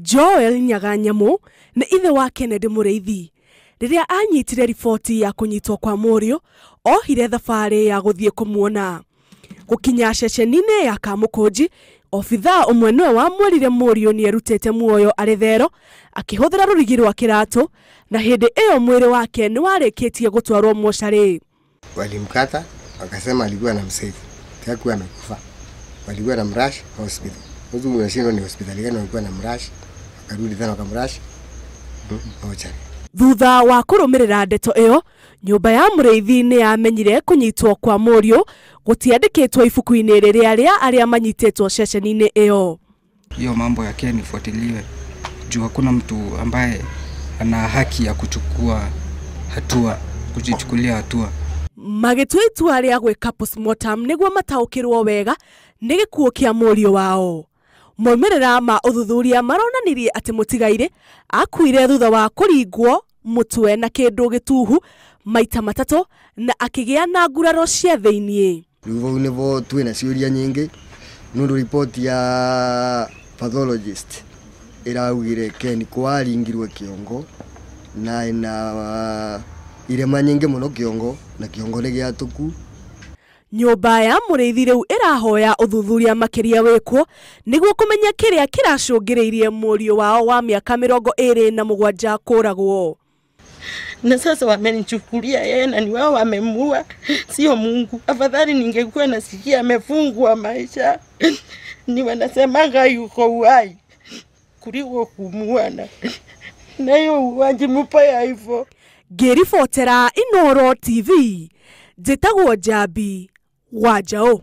Joel Nyaganyamu nĩ ithe wa Kennedy Mũrĩithi. Rĩrĩa anyitire riboti ya kũnyitwo kwa mũriũ, ohire thabarĩ ya gũthiĩ kũmuona. Gũkinya ceceni-inĩ ya Kamũkũnji, obithaa ũmwe nĩwe wamwĩrire mũriũ nĩerutĩte muoyo arĩ thero akĩhũthĩra rũrigi rwa kĩratũ, na hĩndĩ ĩyo mwĩrĩ wake nĩwarĩkĩtie gũtwarwo mocarĩ. Walimkata wakasema alikuwa na msave, hakuwa amekufa. Walikuwa na mrush hospital. Sasa unashindwa ni hospitali gani walikuwa na mrush, wakarudi tena wakamrush mochari. Thutha wa kũrũmĩrĩra ndeto ĩyo, nyũmba ya Mũrĩithi nĩ yamenyire kũnyitwo kwa mũriũ gũtiandĩkĩtwo ibuku-inĩ rĩrĩa rĩa arĩa manyitĩtwo ceceni-inĩ ĩyo. Hiyo mambo yake nifuatiliwe juu hakuna mtu ambaye ana haki ya kuchukua hatua, kujichukulia hatua. Magĩtua itua rĩa gwĩka postmortem nĩguo mataũkĩrwo wega nĩ gĩkuũ kĩa mũriũ wao. Maumĩrĩra ma ũthuthuria maronanirie atĩ mũtigairĩ akuire thutha wa kũringwo mũtwe na kĩndũ gĩtuhu maita matatũ na akĩgĩa na nguraro cia thĩiniĩ. Rĩu vau nĩvo twĩna ciũria nyingĩ nũndũ ripoti ya pathologist ĩraugire Ken kwaringirwe kĩongo na ina irema nyingĩ mũno kĩongo na kĩongo nĩ gĩatũku. Nyũmba ya Mũrĩithi rĩu ĩrahoya ũthuthuria makĩria wĩkwo nĩguo kũmenya kĩrĩa kĩracũngĩrĩirie mũriũ wao wa mĩaka 27 kũragwo. Na sasa wamenichukulia yeye na ni wao wamemuua, sio Mungu. Afadhali ningekuwa nasikia amefungwa maisha, ni wanasemanga yuko uhai kuliko kumuana na hiyo uwaji mbaya hivyo. Ngĩribotera Inooro TV, njĩtagwo Njambi wa Njaũ.